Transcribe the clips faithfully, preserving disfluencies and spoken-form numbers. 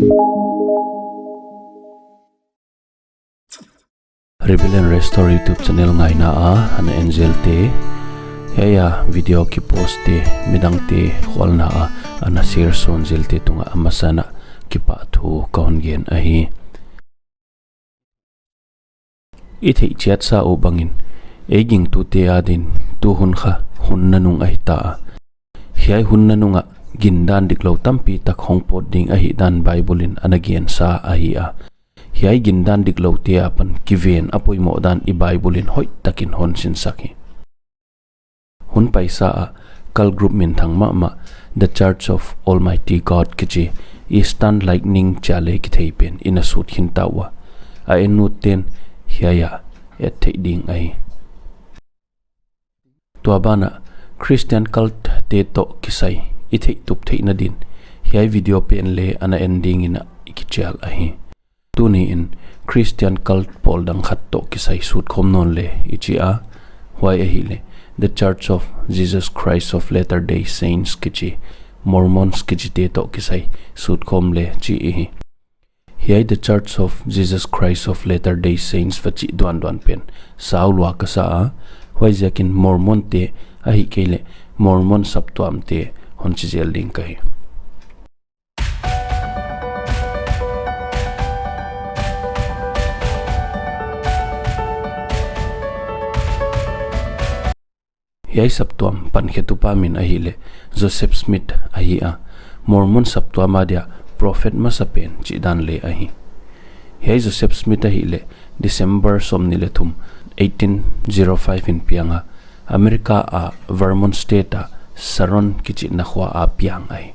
Rebuild and Restore YouTube channel ngaina a ana en zelte, hiai a video kipost te, midangte khualna a ana share sawn zelte tungah a masa in kipahthu ka hon gen ahi. I theih chiat sa uh bangin, ei gingtute adin tu hun kha hun nanung ahita a. Hiai hun nanung ah gindan diklou tampi tak hong pawt ding ahihdan Bible in ana gensa ahi a. Hiai gindan dikloute apan kiven a poimoh dan i Bible in hoihtakin hon sinsak hi. Hun paisa ah cult group minthang mahmah The Church of Almighty God kichi, Eastern Lightning chia leh kithei pen in a sut khin ta ua. A en ut ten hiai ah et theih ding ahi. Tua banah Christian cult te toh kisai i theih tup theihna din hiai video pen leh ana en dingin i kichial ahi. Tuni in Christian cult pawl dang khat toh kisai sut khawm nawn le i chi a, huai ahihleh The Church of Jesus Christ of Latter-day Saints kichi, Mormons kichite toh kisai sut khawm le chi ihi. Hiai The Church of Jesus Christ of Latter-day Saints va chih duanduan pen sau lua ka sa a, huaiziakin Mormon te ahihkeileh Mormon saptuam te hon chi zel ding ka hi. Hiai saptuam pankhetupa min ahihleh Joseph Smith ahi a, Mormon saptuam adia prophet masapen chihdan leh ahi. Hiai Joseph Smith ahihleh December sawmnih leh thum, eighteen zero five in piang a, America a Vermont State a Sharon kichihna khua a piang ahi.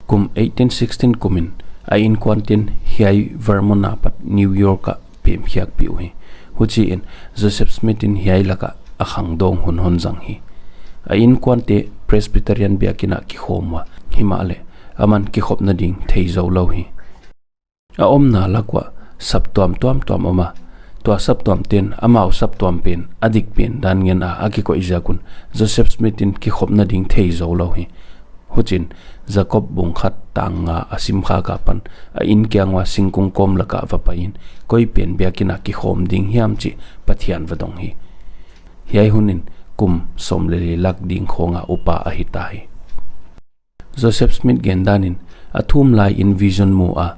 Kum eighteen sixteen kumin a inkuanten hiai Vermont apat New York ah pemkhiakpih uhi. Huchiin Joseph Smith in hiai lakah a khangdawng hun hon zang hi. A inkuante Presbyterian biakin ah kikhawm ua, himahleh aman kikhopna ding thei zou lou hi. A omna lak uah saptuam tuamtuam om a, tua saptuamten amau saptuam pen a dikpen dan ngen a a kikoih ziak un Joseph Smith in kikhopna ding thei zou lou hi. Huchiin Jakob bung khat tang nga a simkhak apan a in kiang ua singkung kawm lakah va paiin koi pen biakin ah kikhawm ding hiam chih Pathian va dong hi. Hiai hun in kum sawm leh li lak ding khawng a upa ahita hi. Joseph Smith gendan in a thum lai in vision mu a,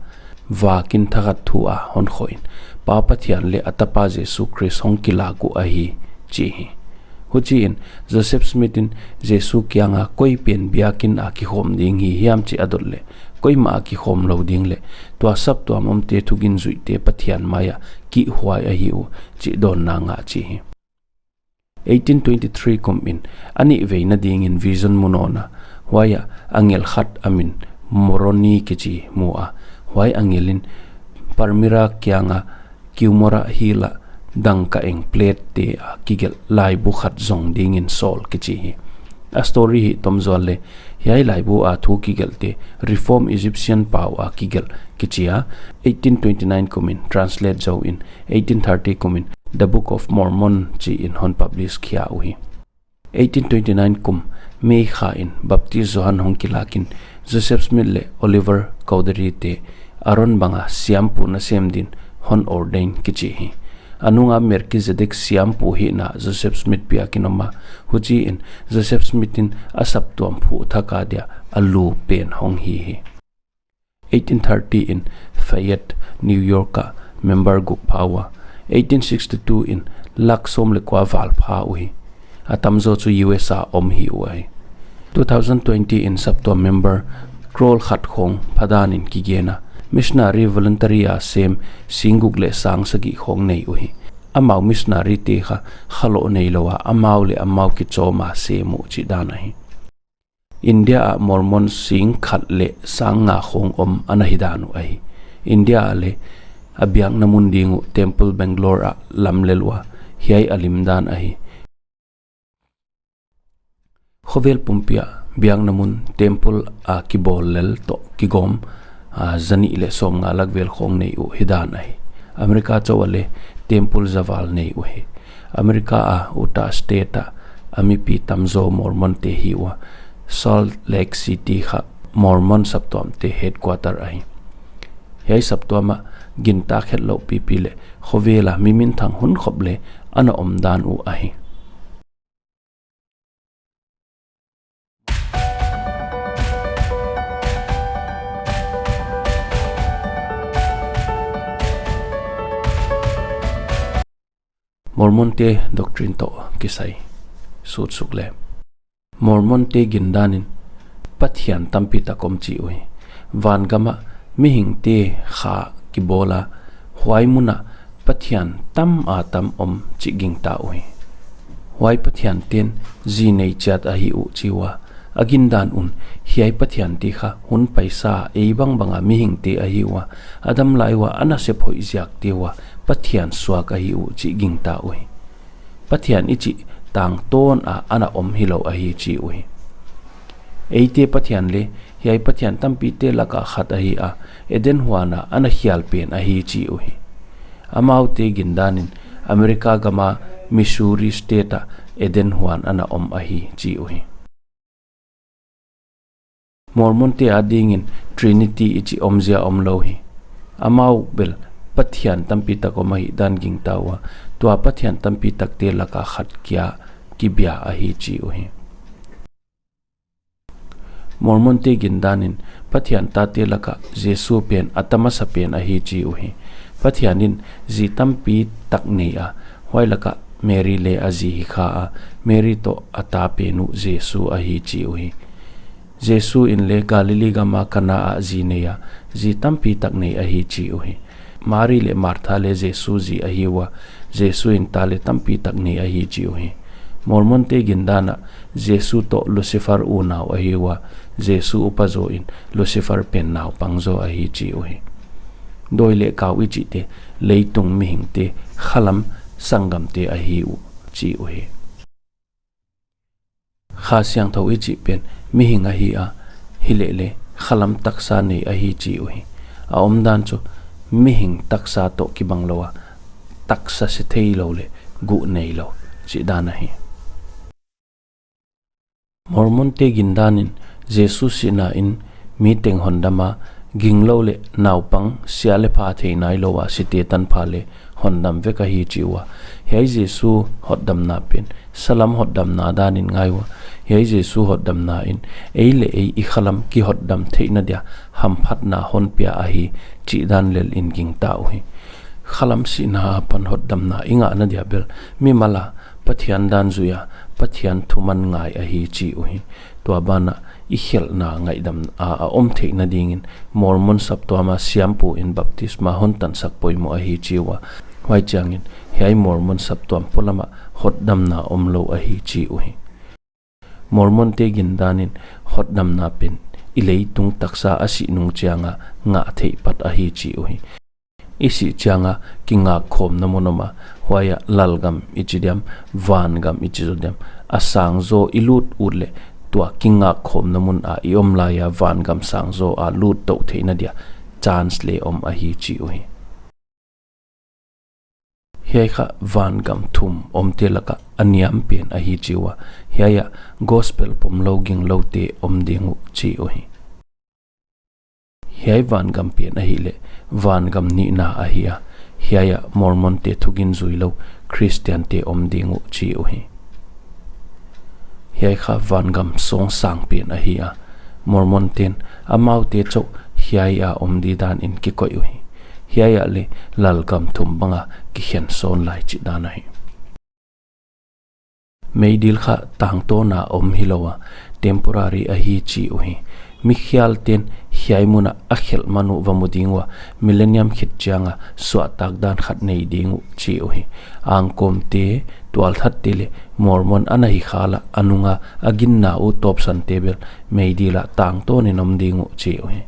vakin thakhat thu a hon khoh in, Pa Pathian leh a Tapa Jesu Khrist hong kilak uh ahi, chi hi. Huchiin Joseph Smith in Jesu kianga koi pen biakin a kikhawm ding hi hiam chih a dot leh, koimah a kikhawm lou ding leh, tua saptuam omte thugin zuihte Pathian mai ah kihhuai ahi uh chih dawnna ngah chi hi. Eighteen twenty-three kumin a nihveina dingin vision mu nawn a, huai ah angel khat a min Moroni kichi mu a, huai angel in Palmyra kianga Cumorah Hill ah dangka-eng plate te a kigelh laibu khat zong dingin sawl kichi hi. A story hi tom zual leh, hiai laibu a thu kigelhte Reformed Egyptian pau a kigelh kichi a, eighteen twenty-nine kumin translate zou in eighteen thirty kumin The Book of Mormon chi in hon publish khia uhi. Eighteen twenty-nine kum May kha in Baptist Johan hong kilakin Joseph Smith leh Oliver Cowdery te Aaron banga siampu nasem din hon ordain kichi hi. A nunga Melchizedek siampu hihna Joseph Smith biakin om a, huchiin Joseph Smith in a saptuam phuh thak adia a lu pen hong hi hi. Eighteen thirty in Fayette, New York ah member guk pha ua. Eighteen sixty-two in lak sawm leh kua val pha uhi. A tamzaw chu U S a om hi uhi. Two thousand twenty in saptuam member crore khat khawng pha danin kigen a. Missionary voluntary a sem singguk leh sang sagih khawng nei uhi. Amau missionary te kha kha loh neilou a, amau leh amau kichawm a sem uh chihdan ahi. India ah Mormon sing khat leh sang nga khawng om ana hidan uh ahi. India ah leh a biakna mun ding uh Temple Bangalore ah lamlel ua, hiai a limdan ahi. Khovel pumpi ah biakna mun temple a kibawl lel toh kigawm, a, zanih leh sawmnga lak vel khawng nei uh hidan ahi. America chauh ah leh temple zaval nei uhi. America a Utah State ah a mipi tamzaw Mormon te hi ua. Salt Lake City kha Mormon saptuamte headquarter ahi. Hiai saptuam ah gintak hetlouh pipi leh khovel a mi minthang hunkhop leng ana omdan uh ahi. Mormonte doctrine toh kisai sutsuk leh, Mormonte gindan in Pathian tampi tak om chi uhi. Vangam ah mihingte kha kibawl a, huai mun ah Pathian tam a tam om chih gingta uhi. Huai Pathiante'n zi nei chiat ahi uh chi ua, a gindan un hiai Pathiante kha hun paisa ei bangbang a mihingte ahi ua, a dam lai ua a nasep hoih ziakte ua Pathian suak ahi uh chih gingta uhi. Pathian i chih tangtawn a ana om hilou ahi chi uhi. Eite Pathian leng hiai pathian tampite lak a khat ahi a, Eden huan a ana khial pen ahi chi uhi. Amaute gindan in America gam a Missouri State ah Eden huan ana om ahi chi uhi. Mormonte adingin Trinity i chih omzia omlou hi. Amau bel Pathian tampi tak om ahihdan gingta ua, tua Pathian tampi takte lak a khat kia kibia ahi chi uhi. Mormonte gindan in Pathian tate lak ah Jesu pen a ta masa pen ahi chi uhi. Pathian in zi tampi tak nei a, huai lak ah Mary leng a zi hi kha a, Mary toh a ta pen uh Jesu ahi chi uhi. Jesu in leng Galilee gam a Kana ah zi nei a, zi tampi tak nei ahi chi uhi. Mary leh Martha leng Jesu zi ahi ua, Jesu in ta leng tampi tak nei ahi chi uhi. Mormonte gindan ah Jesu toh Lucifer unau ahi ua, Jesu upa zaw in Lucifer pen naupang zaw ahi chi uhi. Dawi leh kau i chihte leitung mihingte khalam sanggamte ahi uh chi uhi. Kha Siangthou i chih pen mihing ahi a, hileh leng khalam taksa nei ahi chi uhi. A omdan chu mihing taksa toh kibang lou a, taksa se theilou leh guh neilou chih dan ahi. Mormonte gindan in Jesu sihna in mi teng hondam a, ginglou leh naupang sia leh pha thei nailou a site tanpha leng hondam vek ahi chi ua. Hiai Jesu hotdamna pen salam hotdamna dan in ngai ua. Hiai Jesu hotdamna in ei leh ei i khalam kihotdam theihna dia hamphatna hon pia ahi chih dan lel in gingta uhi. Khalam sihna apan hotdamna i ngahna dia bel mimal a Pathian dan zui a, Pathian thuman ngai ahi chi uhi. Tua ban ah i khelhna ngaihdam a, a om theihna dingin Mormon saptuam a siampu in baptisma hon tansak poimoh ahi chi ua. Huai chiangin hiai Mormon saptuam polam ah hotdamna omlou ahi chi uhi. Mormonte gindan in hotdamna pen i leitung taksa a sih nung chiang a ngah theih pat ahi chi uhi. I sih chiang a kingakkhawmna mun om a, huai ah lalgam i chi diam, vangam i chi zaw diam, a sang zaw i lut ut leh tua kingakkhawmna mun a i om lai a vangam sang zaw a lut touh theihna dia chance leng om ahi chi uhi. Hiai kha vangam thum omte lak ah a niam pen ahi chi ua, hiai ah gospel pomlou gingloute om ding uh chi uhi. Hiai vangam pen ahihleh vangam nihna ahi a, hiai ah Mormonte thugin zuilou Christiante om ding uh chi uhi. Hiai kha vangam sawngsang pen ahi a, Mormonten amaute chauh hiai a om di dan in kikoih uhi. Hiai ah leng lalgam thum bang a kikhen sawn lai chih dan ahi. Meidil kha tangtawn a om hilou a, temporary ahi chi uhi. Mikhialten hiai mun ah a khelh man uh va mu ding ua, millennium khit chiang a suahtak dan khat nei ding uh chi uhi. Angkawmte, tualthatte leh Mormon ana hi khal a, a nung a a ginna uh tawpsante bel meidil ah tangtawn in om ding uh chi uhi.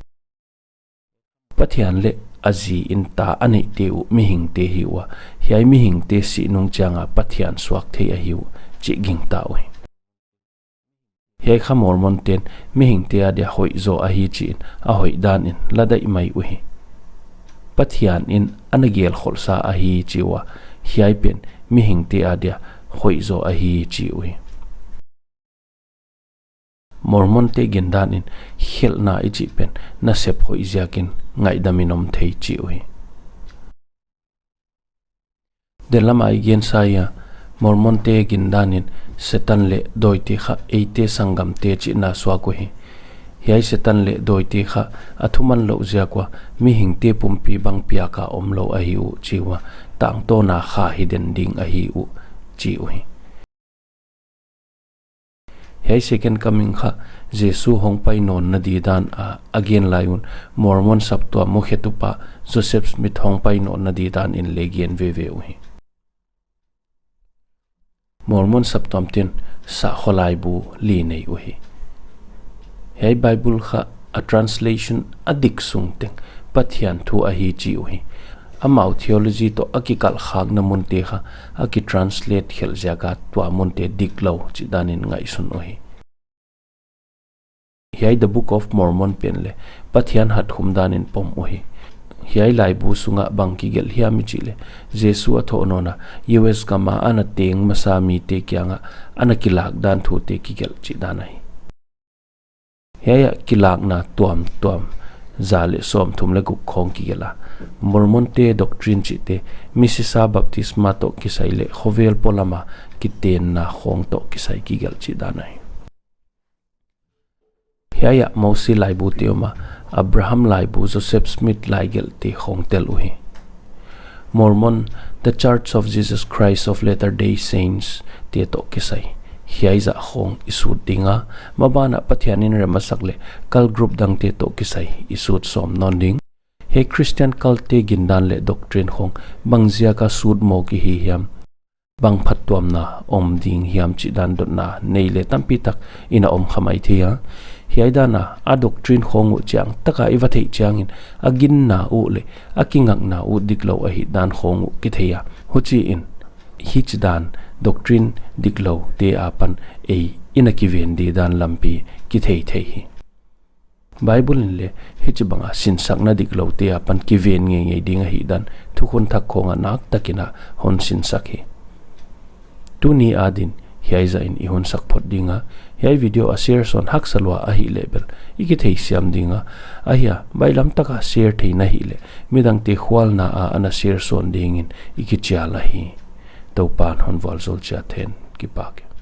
Pathian leh a zi in ta a neihte uh mihingte hi ua, hiai mihingte sih nung chiang a Pathian suak thei ahi uh chih gingta uhi. Hiai kha Mormonten mihingte adia hoihzaw ahi chi in a hoihdan in la daih mai uhi. Pathian in ana gelkholhsa ahi chi ua, hiai pen mihingte adia hoihzaw ahi chi uhi. Mormon-te gindan in khelhna i chih pen nasep hoih ziakin ngaihdamin om thei chi uhi. Delama i gensa ia, Mormon-te gindan in Setan leh dawite kha eite sanggamte chihna suak uhi. Hiai Setan leh dawite kha a thuman louh ziak ua mihingte pumpi bang piaka omlou ahi uh chi ua, tangtawn a kha hi den ding ahi uh chi uhi. Hiai Second Coming kha Jesu hongpai nawnna didan a, a gen lai un, Mormon saptuam mukhetupa Joseph Smith hongpai nawnna didan in leng gen veve uhi. Mormon saptuamte'n sahkhua laibu li nei uhi. Hiai Bible kha a translation a dik sung teng Pathian thu ahi chi uhi. Amau theology toh a kikalh khakna munte kha a kitranslate khelh ziak a tua munte diklou chih dan in ngaihsun uhi. Hiai The Book of Mormon pen leng Pathian hatkhum dan in pom uhi. Hiai laibu sung ah bang kigelh hiam i chih leh, Jesu a thoh nawn a U S gam a ana teng masa mite kiang ah ana kilak dan thute kigelh chih dan ahi. Hiai ah kilakna tuamtuam za leh sawmthum leh guk khawng kigelh a, Mormon-te doctrine chihte misisa baptisma toh kisai leh khovel polam a kitenna khawng toh kisai kigelh chih dan ahi. Hiai ah Mosi laibute om a, Abraham laibu, Joseph Smith laigelhte khawng tel uhi. Mormon, The Church of Jesus Christ of Latter-day Saints-te toh kisai hiai zah khawng i sut ding a, maban ah Pathian in rem a sak leh cult group dangte toh kisai i sut sawm nawn ding. Hiai Christian cult-te gindan leh doctrine khawng bang ziak a sut mawk i hi hiam, bang phattuamna om ding hiam chih dan dotna nei leng tampitak i na om kha mai thei a. Hiai dan a doctrine khawng uh chiangtak a i va theih chiangin a ginna uh leh a kingakna uh diklou ahihdan khawng uh kithei a, huchiin hichidan doctrine dikloute akipan ei i na kiven didan lampi kithei thei hi. Bible in leng hichibang a sinsakna dikloute akipan kiven ngeingei ding ahihdan thukhun thak khawng a naktakin a hon sinsak hi. Tuni adin hiai zah in i hun sak phot ding a, hiai video a share sawn haksa lua ahihleh bel i kitheisiam ding a, ahia baihlam tak a share thei na hih leh midangte khualna a ana share sawn dingin i kichial ahi. Toupa'n hon vualzawl chiat hen. Kipak e.